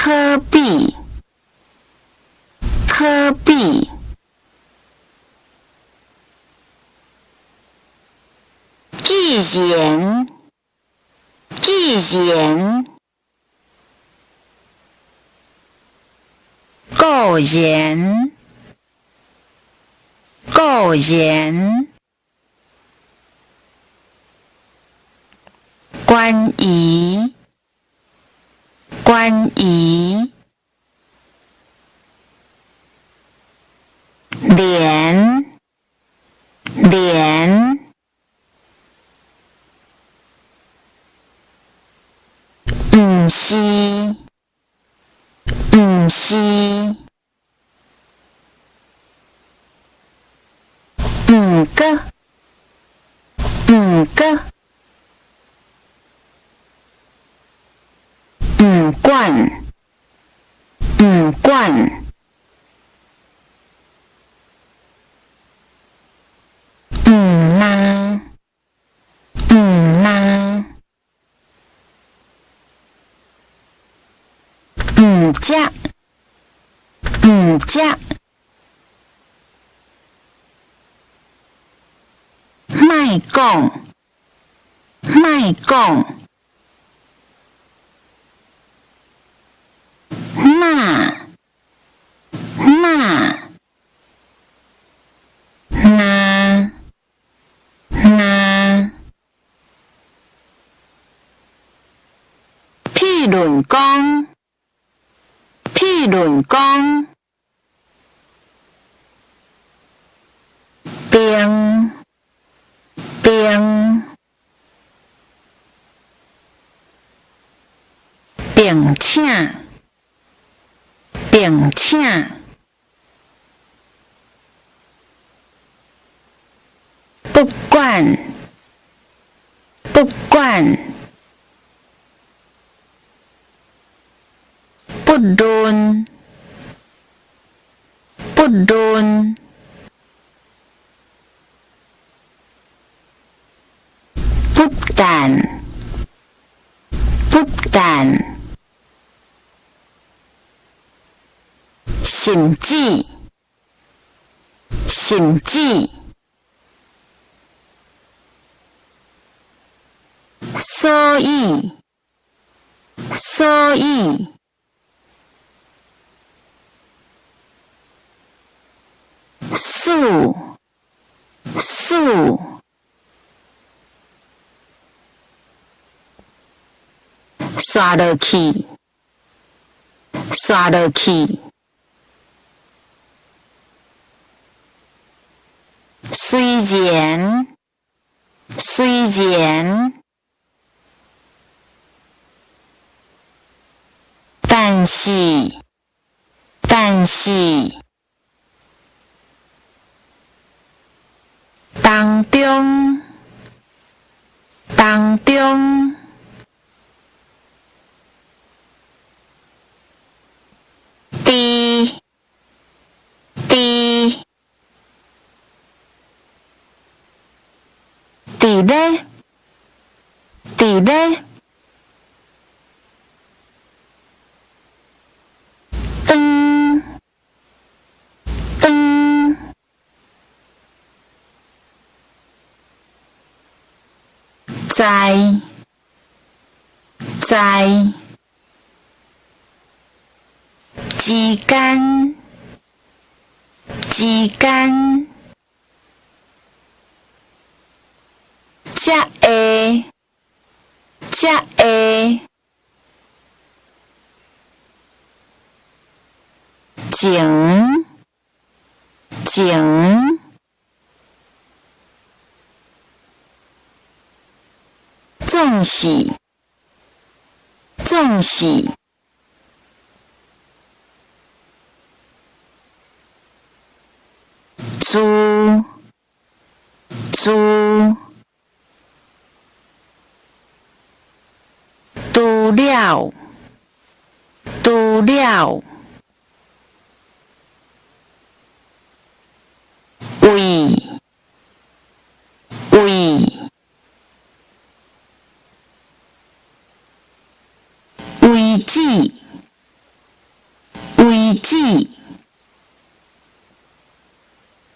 可比，可比。既然，既然。固然，固然。关于，关于。连，连。毋是，毋是。毋過，毋過。毋管，毋管。毋若，毋若。毋則，毋則。莫講，莫講。若，若。若，若。譬論講，譬論講。並，並。並且，並且。不管，不管。不論，不論。不但，不但。甚至，甚至。所以，所以。數，數。煞落去，煞落去。雖然，雖然。但是，但是。當中，當中。佇，佇。佇咧，佇咧。當，當。在，在。之間，之間。才會，才會。前，前。總是，總是。自，自。除了，除了。為，為。為止，開始。